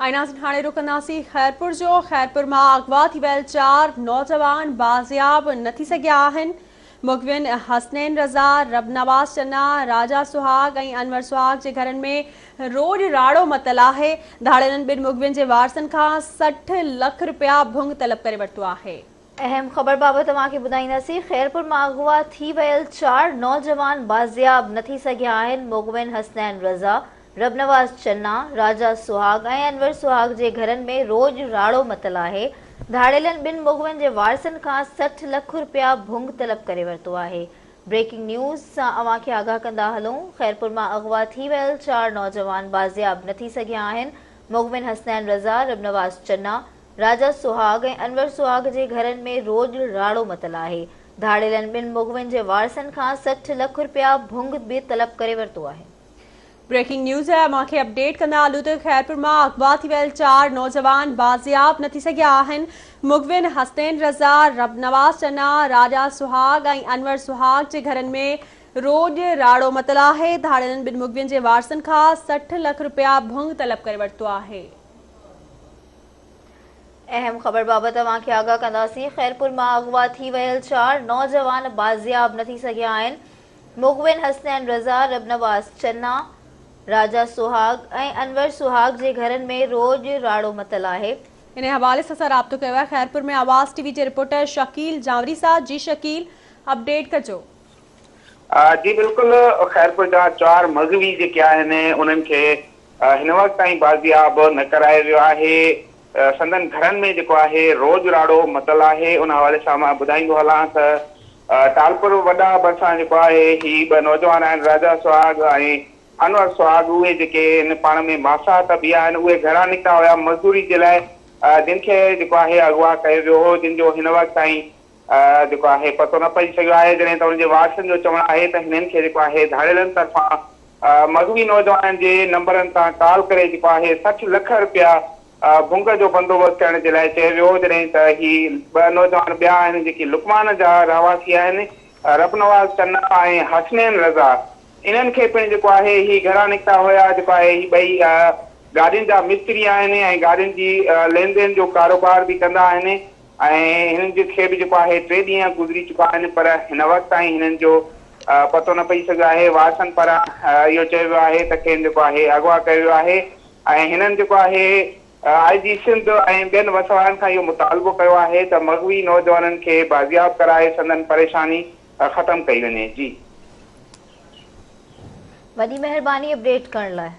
۽ ناظرين هاڻي رخ ڪنداسين خيرپور جو، خيرپور مان اغوا ٿي ويل 4 نوجوان بازياب نه ٿي سگهيا آهن، مغوين حسنين رضا، ربنواز چنا، راجا سهاڳ ۽ انور سهاڳ جي گهرن ۾ روڄ راڙو متل آهي، ڌاڙيلن ٻن مغوين جي وارثن کان 60 لک رپيا ڀنگ طلب ڪري ورتو آهي. اهم خبر بابت اوهان کي ٻڌائينداسين، خيرپور مان اغوا ٿي ويل 4 نوجوان بازياب نه ٿي سگهيا آهن، مغوين حسنين رضا، ربنواز چنا، راجا سهاڳ ۽ انور سهاڳ جي گهرن ۾ روڄ راڙو متل آهي، ڌاڙيلن ٻن مغوين جي وارثن کان 60 لک رپيا ڀنگ طلب ڪري ورتو آهي. بريڪنگ نيوز سان اوهان کي آگاهه ڪندا هلون، خيرپور مان اغوا ٿي ويل 4 نوجوان بازياب نه ٿي سگهيا آهن، مغوين حسنين رضا، ربنواز چنا، راجا سهاڳ ۽ انور سهاڳ جي گهرن ۾ روڄ راڙو متل آهي، ڌاڙيلن ٻن مغوين جي وارثن کان 60 لک رپيا ڀنگ به طلب ڪري ورتو آهي. بريڪنگ نيوز اوهان کي اپڊيٽ ڪندا هلون ته خيرپور مان اغوا ٿي ويل 4 نوجوان بازياب نه ٿي سگهيا آهن، مغوين حسنين رضا، ربنواز چنا، راجا سهاڳ ۽ انور سهاڳ جي گهرن ۾ روڄ راڙو متل آهي، ڌاڙيلن ٻن مغوين جي وارثن کان 60 لک رپيا ڀنگ طلب ڪري ورتو آهي. اهم خبر بابت اوهان کي آگاهه ڪنداسين، خيرپور مان اغوا ٿي ويل 4 نوجوان بازياب نه ٿي سگهيا آهن، مغوين حسنين رضا، ربنواز چنا، راجا سهاڳ ۽ انور سهاڳ جي گهرن ۾ روڄ راڙو متل آهي. انهي حوالي سان اسان رابطو ڪيو آهي خيرپور ۾ آواز ٽي وي جي رپورٽر شڪيل جانوري سان، جي شڪيل اپڊيٽ ڪجو. جي بلڪل خيرپور جا 4 مغوي جيڪي آهن انهن کي هن وقت تائين بازياب نه ڪرايو ويو آهي سندن گهرن ۾ جيڪو آهي روڄ راڙو متل آهي ان حوالي سان مان ٻڌائيندو هلان ته ٽالپر وڏا ڀرسان جيڪو آهي هي ٻه نوجوان آهن راجا سهاڳ ۽ انور سهاڳ اهي جيڪي آهن پاڻ ۾ ماسات به آهن اهي گهران نڪتا هيا مزدوري جي لاء جن کي جيڪو آهي اغوا ڪيو ويو هو جن جو هن وقت تائين جيڪو آهي پتو نه پئجي سگهيو آهي جڏهن ته ان جي وارثن جو چوڻ آهي ته هنن کي جيڪو آهي ڌاڙيلن طرفان مغوي نوجوانن جي نمبرن تان ڪال ڪري جيڪو آهي 60 لک رپيا ڀنگ جو بندوبست ڪرڻ جي لاء چيو ويو هو جڏهن ته هي ٻه نوجوان ٻيا آهن جيڪي لقمان جا رهواسي آهن ربنواز چنا ۽ حسنين رضا انهن کي پڻ جيڪو آهي هي گهران نڪتا هيا جيڪو آهي هي ٻئي گاڏين جا مستري آهن ۽ گاڏين جي لين دين جو ڪاروبار به ڪندا آهن ۽ هنن جي کي به جيڪو آهي 3 ڏينهن گذري چڪا آهن پر هن وقت تائين هنن جو پتو نه پئجي سگهيو آهي وارثن پاران اهو چيو ويو آهي ته کين جيڪو آهي اغوا ڪيو ويو آهي ۽ هنن جيڪو آهي آء جي سنڌ ۽ ٻين وس وارن کان اهو مطالبو ڪيو آهي ته مغوي نوجوانن کي بازياب ڪرائي سندن پريشاني ختم ڪئي وڃي جي. وڏي مهرباني اپڊيٽ ڪرڻ لاء.